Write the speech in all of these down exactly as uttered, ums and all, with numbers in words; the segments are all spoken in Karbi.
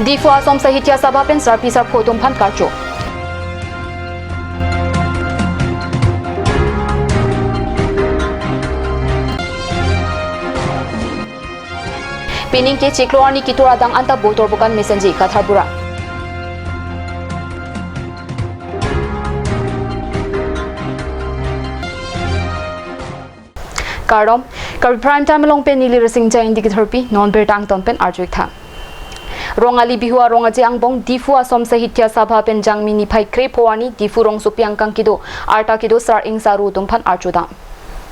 Diphu Asom Sahitya Sabha pen sarpi sarpo atum aphan karcho. Pining ke chiklo arni ketur adang anta Botor Bokan mesenji Katharbura. Kardom, Karbi Prime Time along pen neli Rasinja Ingti ketherpi, non birta angton pen arju-ik tha. Rongali Bihu arong aje angbong Diphu Asom Sahitya Sabha pen Jangmi niphai krepho arni Diphu rongsopi angkang kedo, arta kedo sar-ing saru atum aphan archodam.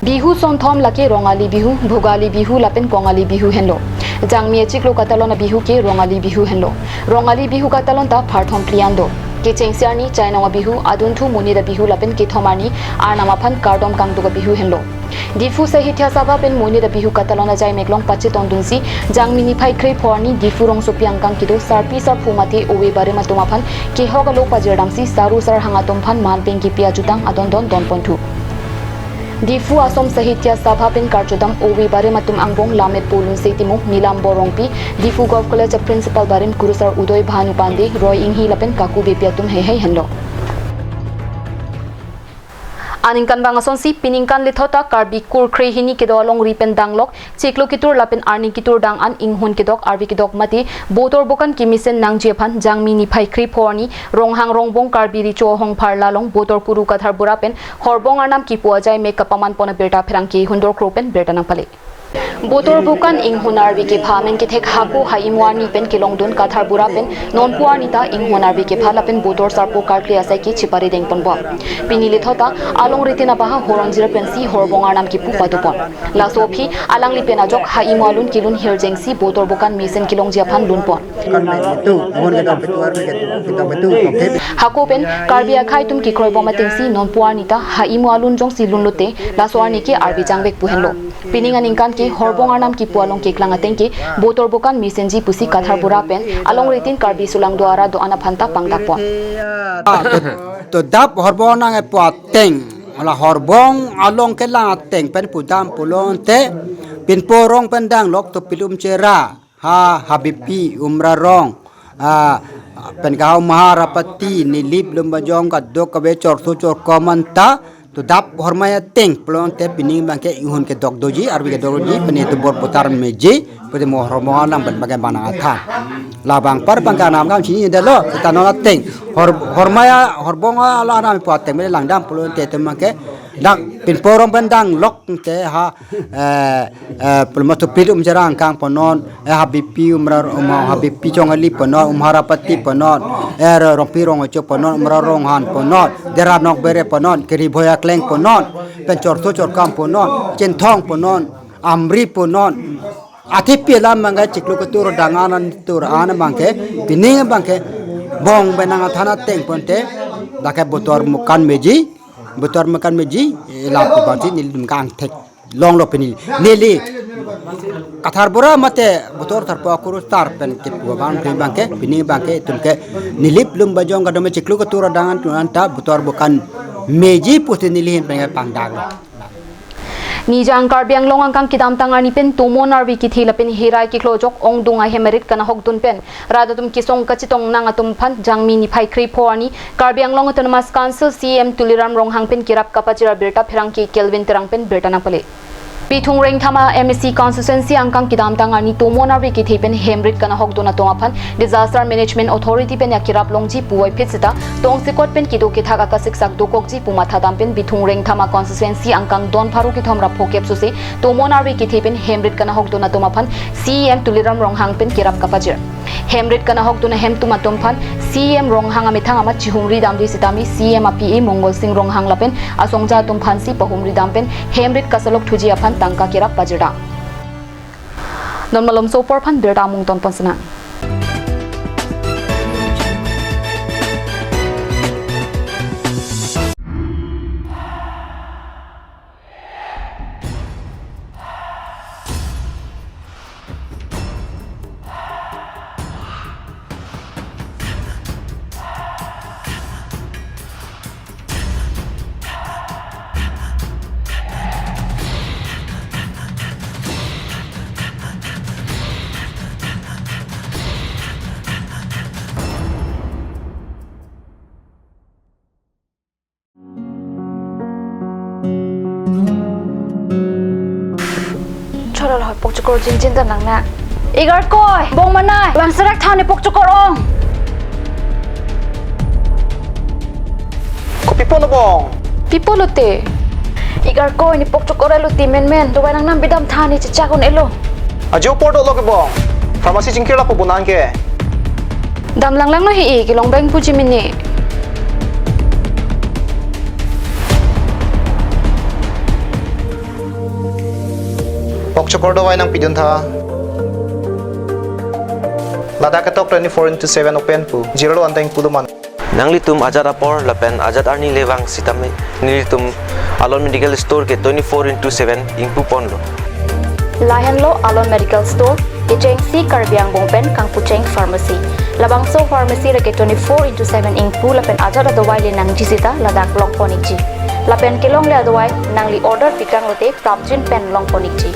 Bihu sonthom lake Rongali Bihu, Bhogali Bihu lapen Kongali Bihu henlo. Jangmi achiklo katalon abihu ke Rongali Bihu henlo. Rongali Bihu katalon ta pharthom phli an do. Kechengsi arni chainong abihu, adunthu monit abihu lapen kethom arni Arnam aphan kardom kangduk abihu henlo. Diphu Sahitya Sabha pen monit abihu katalon ajai meklong pachetongdunsi Jangmi niphai krepho arni Diphu rongsopi angkang kedo sarpi sarpo mate ove barim atum aphan kehok alo pajirdamsi saru sarhang atum aphan manpeng kipi ajutang adondon donponthu. Diphu Asom Sahitya Sabha pen karchodam ove barim atum angbong Lammet Polunse Timung, Nilam Borongpi, Diphu Govt College a Principal barim Kurusar Udoy Bhanu Pandey, Roy Inghi lapen Kaku Beypi atum heihei henlo. Aningkanvang asonsi, piningkan lethot ta Karbi kur krehini kedo alongri pen danglok, chiklo ketur lapen arni ketur dang an inghun kedok, arve kedok mate Botor Bokan kemesen nangji aphan Jangmi niphai krepho arni Ronghang Rongbong Karbi Recho Hongphar Lalong Botor Kuru Katharbura pen Horbong Arnam kipu ajai mek kapaman pon abirta pherangke Hundor Kro pen birta nangpale. Botor Bokan inghun arve kepha amen kethek hako ha-imo arni pen kelongdun Katharbura pen nonpu arni ta inghun arve kepha lapen Botor sarpo karkli asai ke chipare dengpon bom. Pini lethot ta alongritin abaha Horonjir pensi Horbong Arnam kipu padopon. Laso aphi alangli pen ajok ha-imo alun kelun hirjengsi Botor Bokan mesen kelongji aphan lunpon. Hako pen Karbi akhei atum kekroibom atengsi nonpu arni ta ha-imo alun jongsi lunlote laso arni ke arve jangvek pu henlo. Pining aningkan ke Horbong Arnam kipu along keklang ateng ke Botor Bokan mesenji pusi Katharbura pen alongritin Karbi sulangdo ara do-an aphan ta pangdakpon. Ah, to, to dap Horbong Arnam epo ateng, hala Horbong along kelang ateng pen pudam pulote, pinpo rong pen danglok to pilum chera, ha, Habipi, Umra rong, ah, pen kaha Umharapati, Nilip, Lumbajong, kadokave chorso chorkom anta, to dap Hormai ateng pulote pining abangke inghun kedok doji, arve kedok doji, pini to bor putar meji, pute mo Horbong Arnam pen abangke bana athan. Labang par abangke anam kam chinidetlo, seta non ateng. Hor, Hormai, Horbong Arnam epo ateng mele langdam pulote to abangke, dak pinpo rong pen danglok te ha, eh, eh, pulmo to pilum chera angkang ponon, eh, Habipi Umra, um, Habipi Chongali ponon, Umharapati ponon, eh, Ro-, Rongpi Rongocho ponon, Umra Ronghan ponon, Dera Nokbere ponon, Kiri Bhoya Kleng ponon, pen chorso chorkom ponon, Chinthong ponon, Amri ponon. Athepi alam abangke chiklo ketur dang an ketur an abangke, pining abangke, bong benang athan ateng ponte, dak ke Botor Bokan meji, Botor Bokan meji, eh, lapu bangsi neli dum kangthek. Longlo pini. Neli Katharbura mate Botor Tharpo Akurusar pen kepu abang pini abangke, pini abangke itum ke Nilip Lumbajong kadokave chiklo ketur dang an tun anta Botor Bokan meji pusi neli ahin pen pangdaklo. Nijang Karbi Anglong angkang kedamtang arni pen tomon arve kethe lapen herai keklo ajok ongdung ahem arit kanahokdun pen rat atum kesung kachetong nang atum aphan Jangmi niphai krepho arni Karbi Anglong Autonomous Council C E M Tuliram Ronghang pen kerap kapajir abirta pherangke Kelvin Terang pen birta nangpale. Bithung Rengthama M A C constituency angkang kedamtang arni tomon arve kethe pen hem rit kanahokdun atum aphan Disaster Management Authority pen akerap longji puvoiphit seta tongsekot pen kedo kethak akasiksak dokokji pu mathadam pen Bithung Rengthama constituency angkang don pharo kethom ra phokep sose tomon arve kethe pen hem rit kanahokdun atum aphan C E M Tuliram Ronghang pen kerap kapajir. Hem rit kanahokdun ahemtun atum aphan C E M Ronghang amethang amat chihumri damde sitame C E M a P A Mongol Sing Ronghang lapen asongja atum aphansi pahumri dam pen hem rit kasalok thuji aphan tangka kerap pajirdam. Non malomso apor aphan birta amung tonpon sinang. Thorol hoi pokchokor jinjin ta nang na. Ik Arkoi, bong manai, bang serak than ne pokchokor ong. Kopi pon bong? Pi pulote? Ik Arkoi, ne pokchokor elo ti menmen, dovai nangnam bidam than ne chechak un-elo. Ajo apor dolo ke bong. Pharmacy chingkir lapu bonang ke. Dam langlang no hi-i, kelong bang puji mini. Pokchokor dovai nangpidun tha. Ladak ketok twenty-four into seven open pu. Jirlo anteng pulo man. Nanglitum ajat apor lapen ajat arni le vangsi tame nelitum Alon Medical Store ke twenty-four into seven ingpu ponlo. Lahenlo Alon Medical Store, kechengsi Karbi angbong pen kangpucheng pharmacy. Labangso pharmacy reke twenty-four into seven ingpu lapen ajat adovai le nangji sita ladak long pon ikji. Lapen kelongle adovai nangli order pikang lote prapjin pen long pon ikji.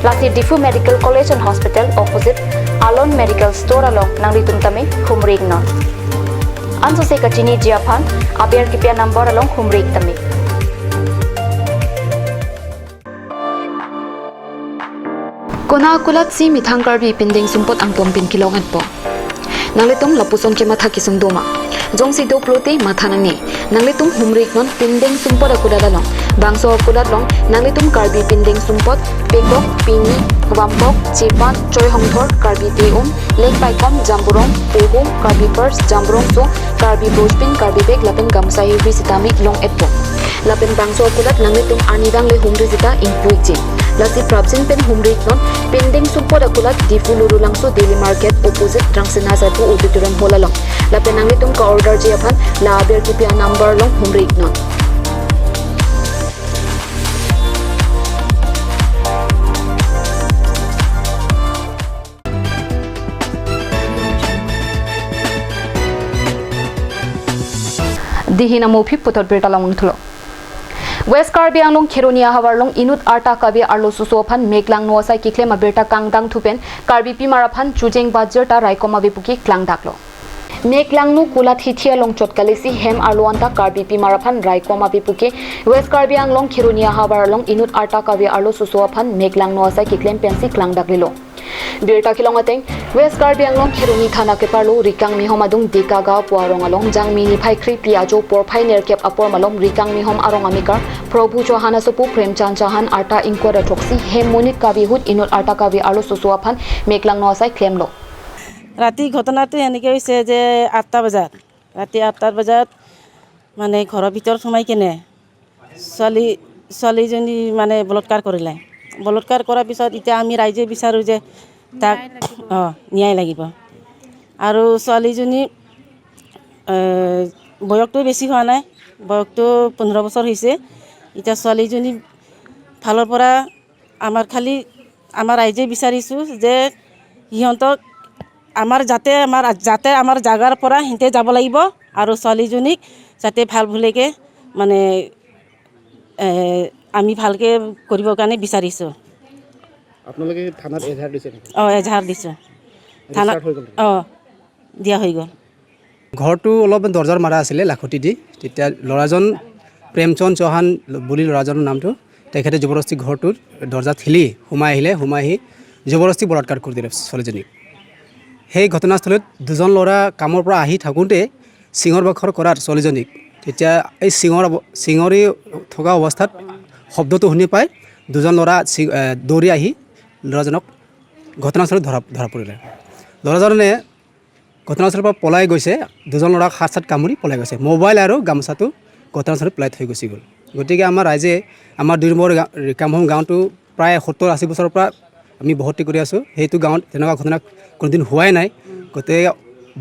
Lasi Diphu Medical College and Hospital opposite Alon Medical Store along nanglitum tame humri iknon. Ansose kachiniji aphan aber kipi a-number along humri ik tame. Konat akulat si methang Karbi pindeng sumpot angtompin kelong-etpo. Nanglitum lapuson kematha kesung doma. Jongsi do pulote matha nangne. Nanglitum humri iknon pindeng sumpot akulat along. Bangso akulat along nanglitum Karbi pindeng sumpot, pekok, pini, vampok, chepan, choi hongthor, Karbi te-um, lengpaikom, jamburong, pohum, Karbi purse, jamburong sung, Karbi bojpin, Karbi bag lapen gamsa hirbi sitame long-etpo. Lapen bangso akulat nanglitum arnivang le humri sita ingpu ikji. Lasi prapjin pen humri iknon, pindeng sumpot akulat Diphu Lurulangso Daily Market opposite Drangsena Sarpo Auditorium Hall along. Lapen nanglitum ka-orderji aphan la aber kipi a-number along humri iknon. Dihin amo aphi puthot birta long thulo. West Karbi Anglong Kheroni ahavar along inut arta kave arlososo aphan meklangno asai keklem abirta kangdang thupen Karbi pimar aphan chujeng bajir ta raikom ave puke klangdaklo. Meklangno kulat hithi along chot kalisi hem arlo anta Karbi pimar aphan raikom ave puke West Karbi Anglong Kheroni ahavar along inut arta kave arlososo aphan meklangno asai keklem pensi klangdaklelo. Birta kelong ateng, West Karbi Anglong Kheroni thana keparlo Rikang Mihom adung Deka Gaon pu arong along Jangmi niphai krephli ajo porphai nerkep apor malom Rikang Mihom arong amekar Prabhu Chauhan asopo Premchand Chauhan arta ingkoi ra throksi hem monit kave ahut inut arta kave arlososo aphan meklangno asai klemlo. ৰাতি ঘটনাটো এনেকৈ হৈছে যে আঠটা বজাত, ৰাতি আঠটা বজাত মানে ঘৰৰ ভিতৰত সোমাই কেনে ছোৱালী, ছোৱালীজনী মানে বলাৎকাৰ কৰিলে। বলাৎকাৰ কৰাৰ পিছত এতিয়া আমি ৰাইজে বিচাৰোঁ যে তাক, ন্যায় লাগিব। অ, ন্যায় লাগিব। আৰু ছোৱালীজনী, এ, বয়সটো বেছি হোৱা নাই, বয়সটো পোন্ধৰ বছৰ হৈছে। এতিয়া ছোৱালীজনী ফালৰ পৰা আমাৰ খালি, আমাৰ ৰাইজে বিচাৰিছোঁ যে সিহঁতক আমাৰ যাতে, আমাৰ, যাতে আমাৰ জাগাৰ পৰা সিহঁতে যাব লাগিব আৰু ছোৱালীজনীক যাতে ভাল ভুলেকে মানে, এ, আমি ভালকে কৰিবৰ কাৰণে বিচাৰিছোঁ। আপোনালোকে থানাত এজাহাৰ দিছে নেকি? অ, এজাহাৰ দিছোঁ। থানাত, ৰেজিষ্টাৰ্ড হৈ গ'ল নেকি? অ, দিয়া হৈ গ'ল। ঘৰটো অলপ দৰ্জাৰ মাৰা আছিলে লাখুটি দি। তেতিয়া ল'ৰাজন প্ৰেমচন্দ চৌহান বুলি ল'ৰাজনৰ নামটো, তেখেতে জবৰদস্তি ঘৰটোৰ দৰ্জা ঠেলি সোমাই আহিলে, সোমাই আহি জবৰদস্তি বলাৎকাৰ কৰি দিলে ছোৱালীজনীক। সেই ঘটনাস্থলীত দুজন ল'ৰা কামৰ পৰা আহি থাকোঁতে চিঞৰ বাখৰ কৰাত ছোৱালীজনীক, তেতিয়া এই চিঞৰ অৱ-, চিঞৰি থকা অৱস্থাত শব্দটো শুনি পাই দুজন ল'ৰা চি-, এ, দৌৰি আহি ল'ৰাজনক ঘটনাস্থলীত ধৰা, ধৰা পৰিলে। ল'ৰাজনে ঘটনাস্থলীৰ পৰা পলাই গৈছে, দুজন ল'ৰাক হাত চাত কামুৰি পলাই গৈছে। মোবাইল আৰু গামোচাটো ঘটনাস্থলীত পেলাই থৈ গুচি গ'ল। গতিকে আমাৰ ৰাইজে, আমাৰ দুই নম্বৰ গা-, ৰিকামহোম গাঁৱটো প্ৰায় সত্তৰ আশী বছৰৰ পৰা আমি বসতি কৰি আছোঁ। সেইটো গাঁৱত তেনেকুৱা ঘটনা কোনোদিন হোৱাই নাই। গতিকে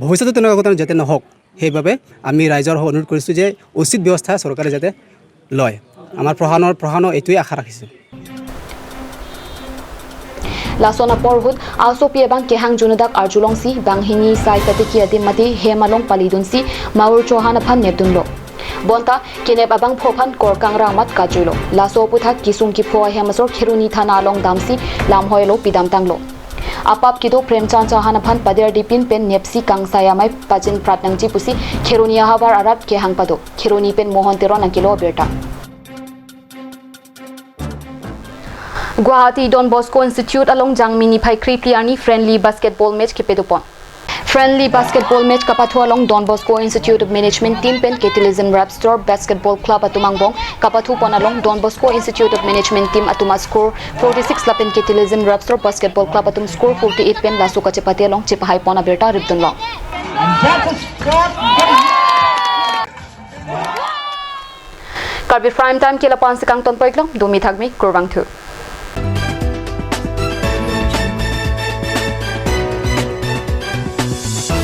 ভৱিষ্যতে তেনেকুৱা ঘটনা যাতে নহওক, সেইবাবে আমি ৰাইজৰ অনুৰোধ কৰিছোঁ যে উচিত ব্যৱস্থা চৰকাৰে যাতে লয়। আমাৰ প্ৰশাসনৰ, প্ৰশাসনৰ এইটোৱে আশা ৰাখিছোঁ। Lason apor ahut asopi abang kehang junudak arjulongsi banghini sai katiki adim mate hem along palidunsi Maur Chauhan aphan nepdunlo. Bonta kenep abangphu aphan korkang rang amat kajuilo. Laso aputhak kisung kipho ahem asor Kheroni thana along damsi lamhoilo pidamtanglo. Apap kedo Premchand Chauhan aphan pader dipin pen nepsi kangsai amei pajin prat nangji pusi Kheroni ahavar arat kehang pado. Kheroni pen Mohon Teron nangkelo abirta. Guwahati Don Bosco Institute along Jangmi niphai kre-phli arni friendly basketball match kepadopon. Friendly basketball match kapathu along Don Bosco Institute of Management team pen Catholicism Rapsdorp Basketball Club atum angbong kapathupon along Don Bosco Institute of Management team atum a-score forty-six lapen Catholicism Rapsdorp Basketball Club atum score forty-eight pen laso kachepate along chepahaipon abirta ripdunlong. And that is what Karbi Prime Time ke lapu-an si kangtonpon-iklo, domi thakmi, kurvangthu.